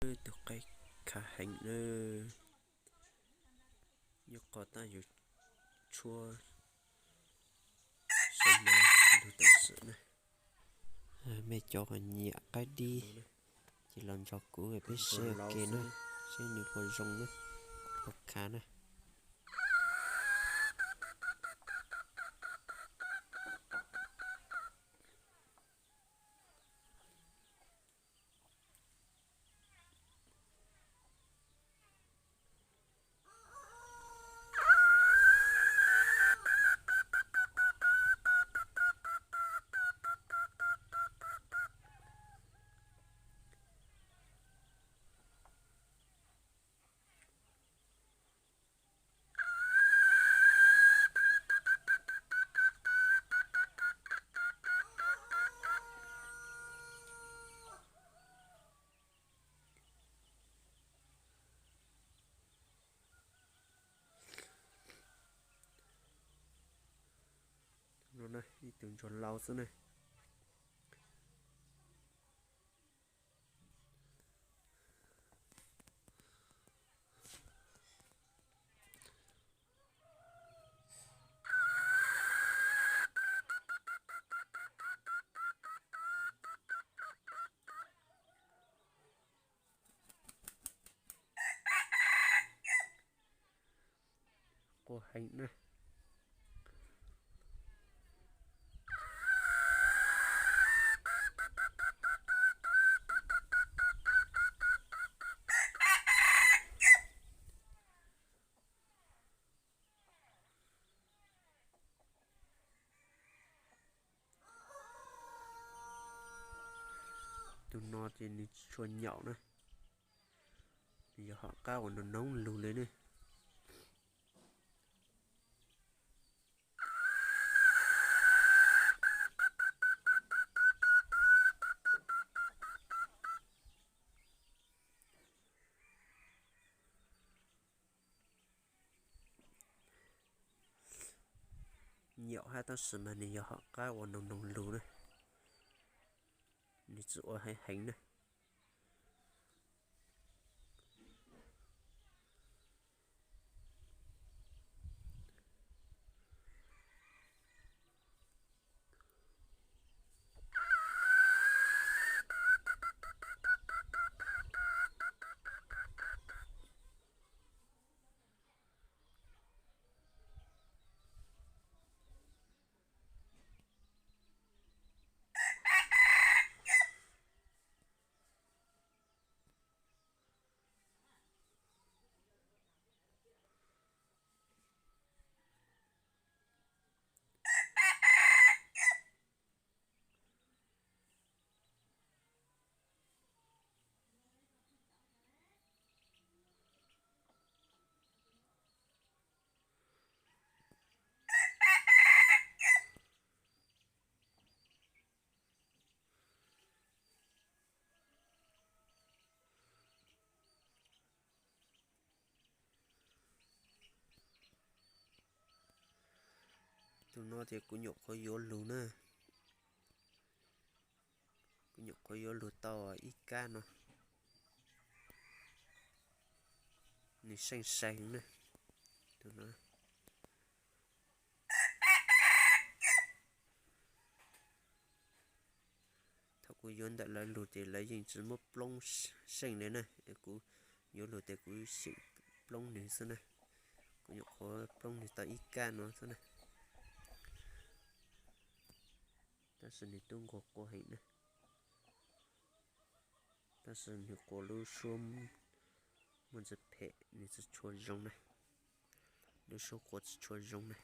Tus qaib khav heev na, nyob qhov tab yus tshuab saib no lug tam sim na. Mej cov nyiam qaib dib ces los nrog kuv peb saib ua ke na, saib nws puas zoo na, puas khav na. No na, ib tug ntsuag lau xwb na. Qua heev na. Tus no ces nws tsis tshua nyaum na, nws yog hom qab uas nws noob lug li ne. Nyaum hab tab sis mas nws yog hom qab uas noog noog lug na, nws tsis ua heev heev na. Tus no ces kuv nyuam qhuav yuav lug na, kuv nyuam qhuav yuav lug tau ib kab no, nws seej seej na, tus no. Thaum kuv yuav ntawm lawv lug ces lawv yeej tsis muab ploob seej li na, kuv yuav lug ces kuv xyeem ploob nws xwb na, kuv nyuam qhuav ploob nws tau ib kab no xwb na. Tab sis nws tub nquag qua heev na, tab sis nws qua lub suab muaj ntsis phem, nws tsis tshua zoo na, lub suab qua tsis tshua zoo na.